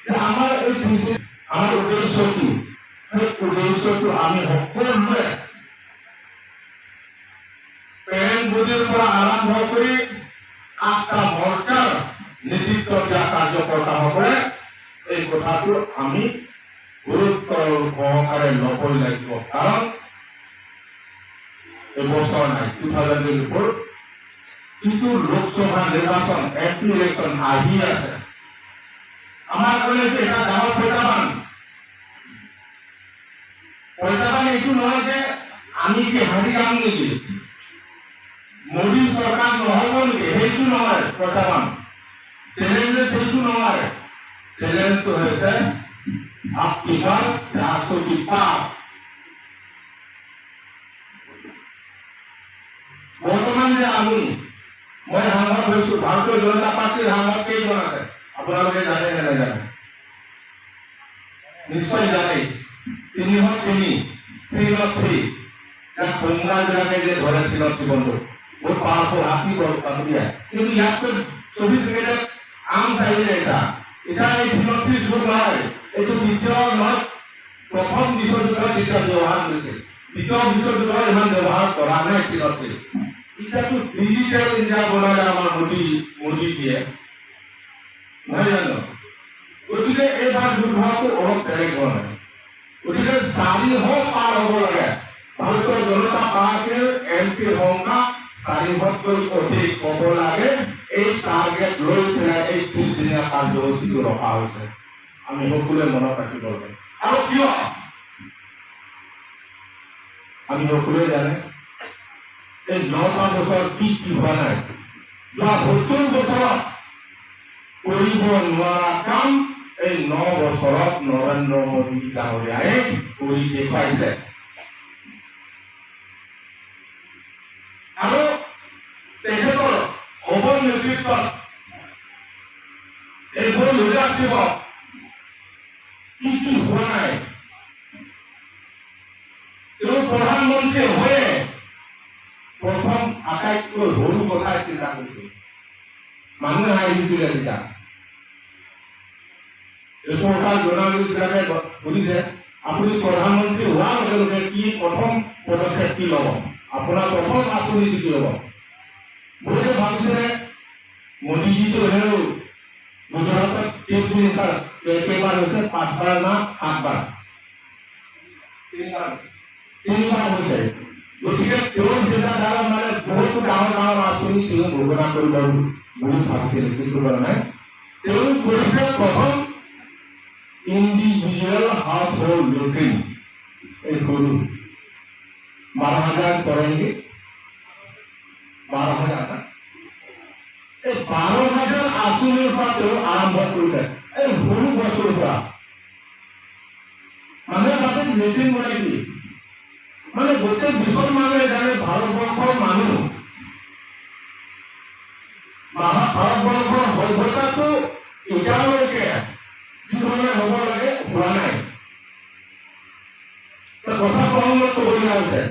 যে আমাৰ এই আমাৰ উদ্দেশ্য কি, সেই উদ্দেশ্যটো আমি সকলোৱে পেৰেণ্ট বডিৰ পৰা আৰম্ভ কৰি আঠটা মৰ্চাৰ নেতৃত্ব দিয়া কাৰ্যকৰ্তাসকলে এই কথাটো আমি গুৰুত্ব সহকাৰে ল'বই লাগিব। কাৰণ এবছৰ নাই, 2024 যিটো লোকসভা নিৰ্বাচন, এমপি ইলেকশ্যন আহি আছে, আমাৰ কাৰণে এইটো এটা ডাঙৰ প্ৰত্যাহ্বান। প্ৰত্যাহ্বান এইটো নহয় যে আমি কি হাৰি যাম নেকি, মোদী চৰকাৰ নহ'ব নেকি, সেইটো নহয় প্ৰত্যাহ্বান। চেলেঞ্জেছ সেইটো নহয়। চেলেঞ্জটো হৈছে अब की बार 400 की पार। বৰ্তমান যে মই সাংসদ হৈছো, ভাৰতীয় জনতা পাৰ্টীৰ সাংসদ কেইজন আছে আপোনালোকে জানে নে নাজানে? নিশ্চয় জানে। 303, 303। ইয়াত হোমগাৰ্ডবিলাকে যে ধৰে 303 বন্দুক, বহুত পাৱাৰফুল, হাতী দিয়ে। কিন্তু ইয়াতকৈ চফিষ্টিকেটেড আৰ্মছ আহিলে। এতিয়া এই 303 যুগ নহয়। এইটো দ্বিতীয় নহয়, প্ৰথম বিশ্বযুদ্ধত যেতিয়া ব্যৱহাৰ কৰিছিল। দ্বিতীয় বিশ্বযুদ্ধত ইমান ব্যৱহাৰ কৰা নাই 303। এতিয়াতো ডিজিটেল ইণ্ডিয়া বনালে আমাৰ মোদীজীয়ে, নহয় জানো? গতিকে এইবাৰ যুদ্ধটো অলপ বেলেগ ধৰণে। গতিকে 400 পাৰ হ'ব লাগে। ভাৰতীয় জনতা পাৰ্টীৰ এমপিৰ সংখ্যা 400তকৈ অধিক হ'ব লাগে। এই টাৰ্গেট লৈ পেলাই এই 30 দিনীয়া কাৰ্যসূচীটো ৰখা হৈছে। আমি সকলোৱে মনত ৰাখিব লাগে। আৰু কিয়, আমি সকলোৱে জানে এই 9টা বছৰ কি কি হোৱা নাই। যোৱা 70 বছৰত কৰিব নোৱাৰা কাম এই 9 বছৰত নৰেন্দ্ৰ মোদী ডাঙৰীয়াই কৰি দেখুৱাইছে। আৰু তেখেতৰ সবল নেতৃত্বত, এইবোৰ লিডাৰশ্বিপত কি কি হোৱা নাই। তেওঁ প্ৰধানমন্ত্ৰী হৈয়ে প্ৰথম আটাইতকৈ সৰু কথাই চিন্তা কৰিছিল। মানুহে হাঁহিছিলে তেতিয়া। ৰিপৰ্টাৰ, জৰ্ণালিষ্টবিলাকে সুধিছে, আপুনি প্ৰধানমন্ত্ৰী হোৱাৰ লগে লগে কি প্ৰথম পদক্ষেপ কি ল'ব, আপোনাৰ প্ৰথম আঁচনিটো কি হ'ব? বহুতে ভাবিছিলে মোদীজীটো এনেও গুজৰাটত চিফ মিনিষ্টাৰ কেইবাৰ হৈছে? পাঁচবাৰ না সাতবাৰ? তিনিবাৰ, তিনিবাৰ হৈছে। গতিকে তেওঁৰ চিন্তাধাৰা মানে বহুতো ডাঙৰ ডাঙৰ আঁচনি তেওঁ ঘোষণা কৰিব বুলি ভাবিছিল, কিন্তু কৰা নাই। তেওঁ কৰিছে প্ৰথম ইণ্ডিভিজুৱেল হাউচ হোল্ড লেট্ৰিন। এই সৰু 12,000 কৰে নেকি? 12,000 না? এই 12,000 আঁচনিৰ পৰা তেওঁ আৰম্ভ কৰিছে। এই সৰু বস্তুৰ পৰা। মানুহে ভাবে লেট্ৰিন বনাই কি, মানে গোটেই বিশ্বৰ মানুহে জানে ভাৰতবৰ্ষৰ মানুহ, ভাৰতবৰ্ষৰ সভ্যতাটো এতিয়ালৈকে যিধৰণে হ'ব লাগে হোৱা নাই। কথা প্ৰসংগত ক'বলগীয়া হৈছে,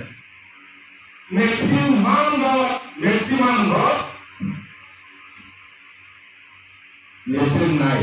মেক্সিমাম গাঁৱত, মেক্সিমাম ঘৰত লেট্ৰিন নাই।